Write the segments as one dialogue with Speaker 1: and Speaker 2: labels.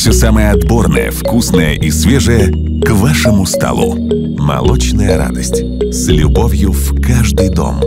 Speaker 1: Все самое отборное, вкусное и свежее к вашему столу. Молочная радость. С любовью в каждый дом.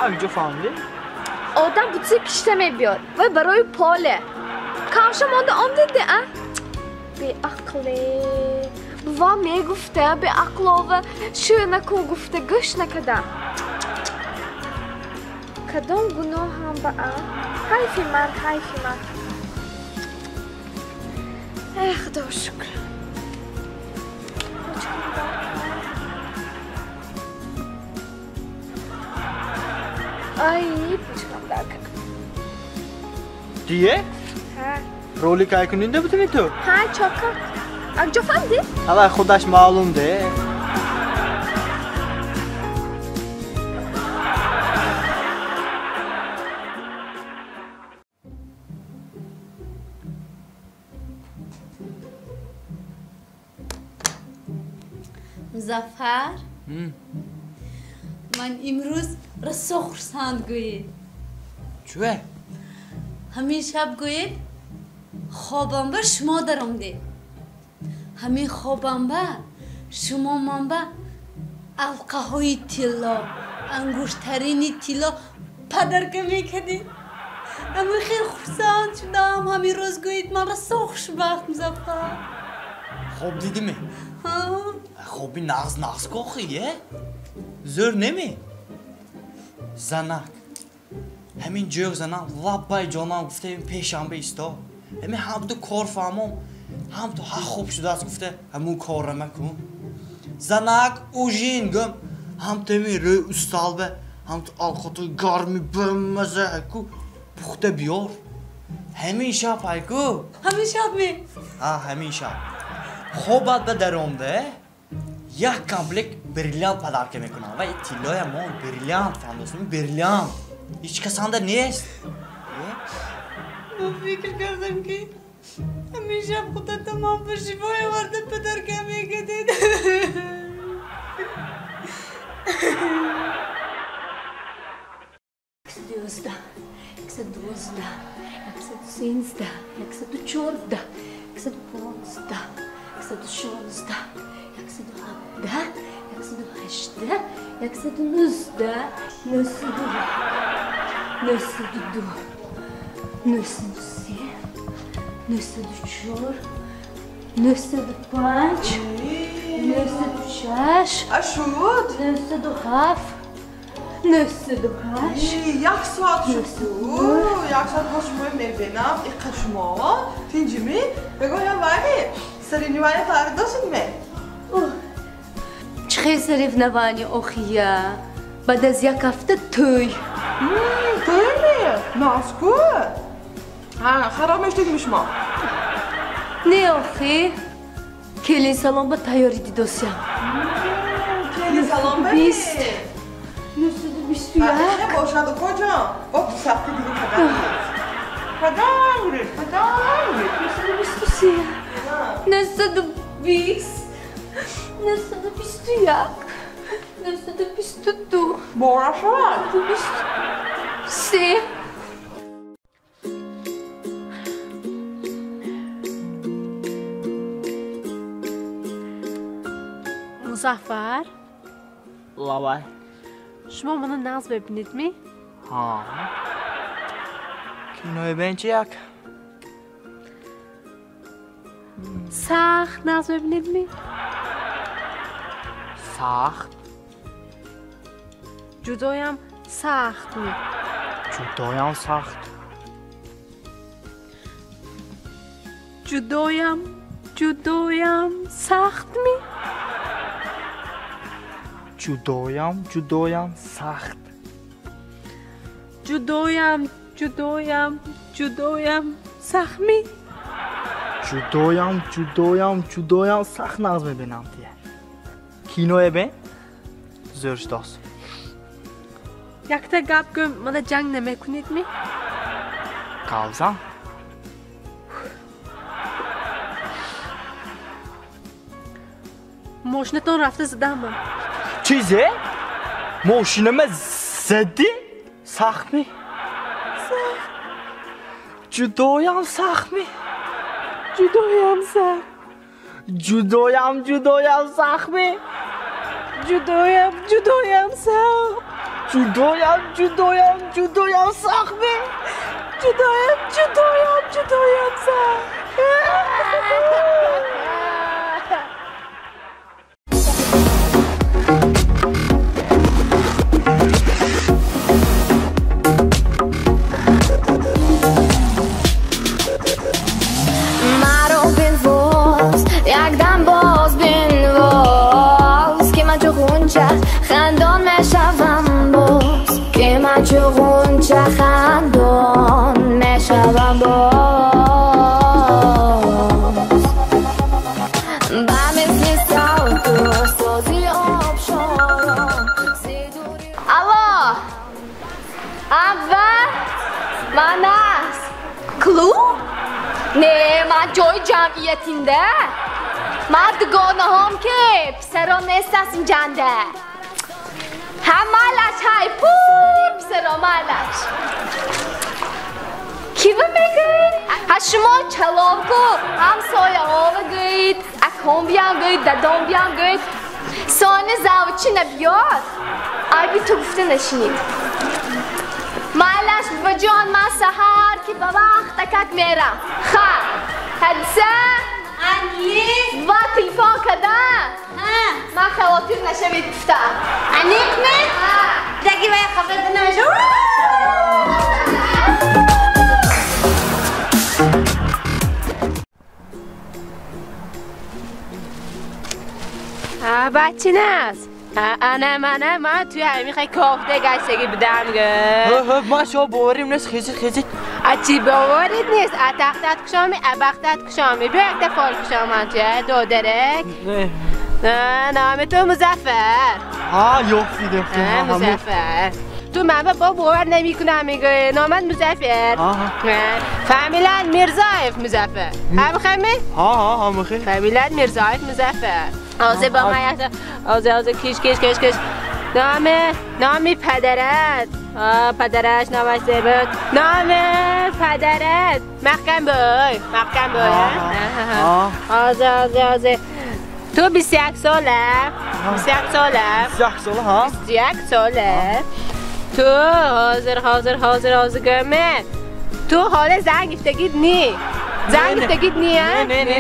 Speaker 2: Инҷо фаҳмидӣ?
Speaker 3: Одам бутси кишта мебиёд вай барои поле. Кавша монда омдиди, а? Беақле. Бува мегуфта, беақлова, шӯ накун гуфта, гӯш накада. Кадом гуноҳам ба а? Ҳайфи ман, ҳайфи ман. Эх, Худо шукр. Ай, пучкам дарка.
Speaker 2: Дие?
Speaker 3: Ҳа.
Speaker 2: Ролик ай кунинда будими ту?
Speaker 3: Ҳа, чока. Акҷо фаҳмидӣ?
Speaker 2: Ҳала худаш маълум де.
Speaker 4: Музаффар? Ман имрӯз расо хурсанд гӯед.
Speaker 2: Чӯе?
Speaker 4: Ҳамин шаб гӯед, хобамба шумо даромдед. Ҳамин хобамба шумо манба алқаҳои тилло, ангуштарини тилло падарка мекардед. Ҳамин хел хурсанд шудам. Ҳамин рӯз гӯед ман расо хушбахт, Музаффар.
Speaker 2: Хоб дидиме? Хоби нағз нағз кохи, е? Зӯр неми? Занак. Ҳамин ҷӯғ занам лаббай ҷонам гуфта пешамба исто. Ҳамин ҳамту кор фаҳмом, ҳамту ҳа хуб шудааст гуфта ҳамун корра макун. Занак ужин гӯм, ҳамту ҳамин рӯи усталба, ҳамту алқоти гарми бамаза ҳайку пухта биёр. Ҳамин шаб ҳайку.
Speaker 4: Ҳамин шаб ме?
Speaker 2: Ҳа, ҳамин шаб. Хобат ба даромда як комплект бриллиант подарка мекунам. Ва тиллоя мон бриллиант фаҳмдостум, бриллиант. Ҳеҷ касанда нест.
Speaker 4: Ман фикр кардам ки ҳамин шаб худата ман ба шифои оварда подарка мекардед. 111, 112, 113, 114, 115, 116, 117, 118, 119, 101, 102, 103, 104, 105, 106, 107, 108.
Speaker 5: Як соат шуд. Як соат бо шумо мебинам. Иқа шумо тинҷими? Бегоҳ вайми соревнования тайёр ме?
Speaker 4: Чӣ хел соревнования охия? Баъд аз як ҳафта тӯй.
Speaker 5: Тӯй ме? Нағз-ку? Хароб мешудем шумо?
Speaker 4: Не охи. Келин салон ба тайёрӣ дидосям.
Speaker 5: Келин салон ба?
Speaker 4: 921.
Speaker 5: Бошад куҷо? Бо ту сахти диги кадам. Кадам гуред, кадам гуред.
Speaker 4: 923. 920. 921. 922.
Speaker 5: Бора шавад.
Speaker 4: 923.
Speaker 3: Музаффар?
Speaker 2: Лабай.
Speaker 3: Шумо мана нағз мебинед ми?
Speaker 2: Ҳа. Кинои бен чи як?
Speaker 3: Сахт нағз мебинед ми?
Speaker 2: Сахт?
Speaker 3: Ҷудоям сахт ми?
Speaker 2: Ҷудоям сахт.
Speaker 3: Ҷудоям, ҷудоям сахт ми?
Speaker 2: Ҷудоям, ҷудоям сахт.
Speaker 3: Ҷудоям, ҷудоям, ҷудоям сахт ми?
Speaker 2: Ҷудоям, ҷудоям, ҷудоям сахт нағз мебинам тия. Киное бен? Зӯр шудост.
Speaker 6: Якта гап гӯм, мана ҷанг намекунед ми?
Speaker 2: Қавзан?
Speaker 6: Мошинатон рафта задама.
Speaker 2: Чизе? Мошинама задӣ? Сахт ми?
Speaker 6: Сахт.
Speaker 2: Ҷудоям сахт ми?
Speaker 6: Ҷудоям сахт.
Speaker 2: Ҷудоям, ҷудоям сахт ми?
Speaker 6: Ҷудоям, ҷудоям сахт.
Speaker 2: Ҷудоям, ҷудоям, ҷудоям сахт ми?
Speaker 6: Ҷудоям, ҷудоям, ҷудоям сахт.
Speaker 3: Хандон мешавам боз, ки ман чу ғунча хандон мешавам боз. Ба мисли савту сози обшорон зидури. Алло, авва, ман аст. Клуб? Не, ман ҷои ҷамъиятинда. Ман дугонаҳом ки писарон нестаст инҷанда. Ҳамалаш ҳай пур писаро малаш. Ки ба мегӯед? Ҳа шумо чаловку ҳамсояҳова гӯед, аком биям гӯед, дадом биям гӯед. Сони завчи набиёд, айби ту гуфта нашинид. Малаш бабаҷон, ман саҳар ки ба вақт акак мерам. Ха, ҳадиса?
Speaker 4: Ани?
Speaker 3: Ва телефон када? Ман хавотир нашавед гуфта.
Speaker 4: Аниқ ме? Даги вай хабар намешав.
Speaker 6: Бачиназ. Ана мана ман туи ҳамин хай кофта гаштагӣ будам гӯ.
Speaker 2: Ман шумо боварим нест, хезид, хезид.
Speaker 6: А чӣ боварит нест? А тахтат кушоми, а бахтат кушоми. Биё якта фол кушом ман туя, додарак. Не. Номи ту Музаффар.
Speaker 2: Ҳа, ёфтид, ёфтид.
Speaker 6: Музаффар. Ту ман ба бовар намекунам мегӯӣ. Номат Музаффар. Фамилиян Мирзоев Музаффар. Ҳамхами?
Speaker 2: Ҳа, ҳа, ҳамхи.
Speaker 6: Фамилиян Мирзоев Музаффар. Ҳозир бо ман якта ҳозир ҳозир киш киш киш киш. Номи падарат. Падараш номаш чӣ буд? Номи падарат Маҳкам бой. Маҳкам бой. Ҳозир ҳозир ҳозир. Ту 21 сола. 21 сола.
Speaker 2: 21 сола, ҳа?
Speaker 6: 21 сола. Ту ҳозир ҳозир ҳозир ҳозир гӯме. Ту ҳоло занг гирифтагит нӣ. Занг гирифтагит нӣ, ҳа?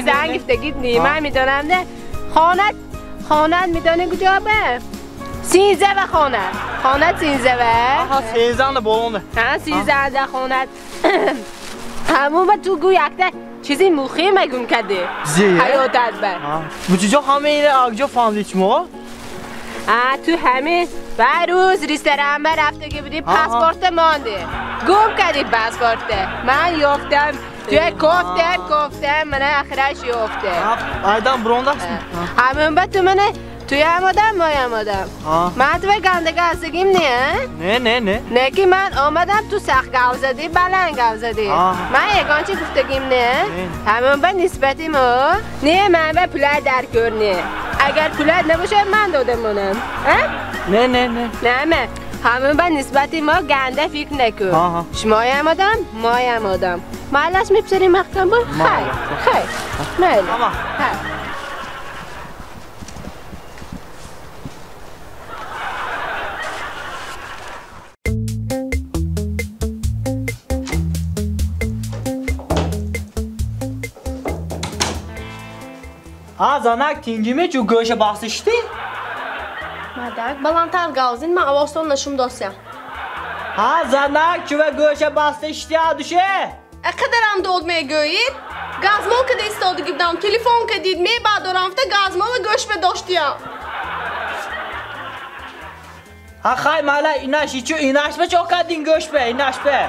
Speaker 6: Занг гирифтагит нӣ. Ман медонам не. Хонат, хонат медонӣ куҷо ба? Синзава хонат. Хонат синзава.
Speaker 2: Аҳа, синзанда болонда.
Speaker 6: Ҳа, синзанда хонат. Ҳамун ба ту гӯ якта чизи муҳиме гум кардӣ. Ҳаётат ба.
Speaker 2: Бучиҷо ҳама ина акҷо фаҳмидӣ шумо?
Speaker 6: А ту ҳамин ба рӯз ресторан ба рафтагӣ будӣ, паспорта монди. Гум кардӣ паспорта. Ман ёфтам. Туя кофтам, кофтам, мана ахираш ёфтам.
Speaker 2: Айдан бурондастми?
Speaker 6: Ҳамин ба ту мана туям одам, моям одам. Ман туя гандага ҳастагим не?
Speaker 2: Не, не, не.
Speaker 6: Не ки ман омадам, ту сахт гап задӣ, баланд гап задӣ. Ман ягон чи гуфтагим не? Ҳамин ба нисбати мо не, ман ба пулай даркор не. Агар пулай набошад, ман дода монам.
Speaker 2: Не, не, не.
Speaker 6: Не, ме. Ҳамин ба нисбати мо ганда фикр накун. Шумоям одам, моям одам. Майлаш мепсари маҳкам бо? Хайр, хайр. Майли. Хайр.
Speaker 2: А занак тингиме чу гӯша басиштӣ?
Speaker 7: Мадак, баландтар гавзин, ман овозтон нашум досям.
Speaker 2: Ҳа занак чува гӯша бастиштӣ адуше?
Speaker 7: Қадарам дод мегӯед? Газмон када истода гибдам, телефон кадид, мебадорам, фта газмона гӯш медоштиям.
Speaker 2: Ҳа хай майла инаш ичу инаш ба чо кадин гӯш бе, инаш бе.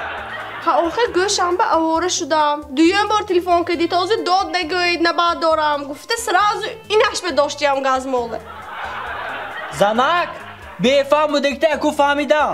Speaker 7: Ҳа охир гӯшам ба авора шудам. Дуюм бор телефон кардид, ҳозир дод нагӯед, набардорам. Гуфта сразу инаш ба доштиям газмола.
Speaker 2: Занак, бефаҳм будагита аку фаҳмидам.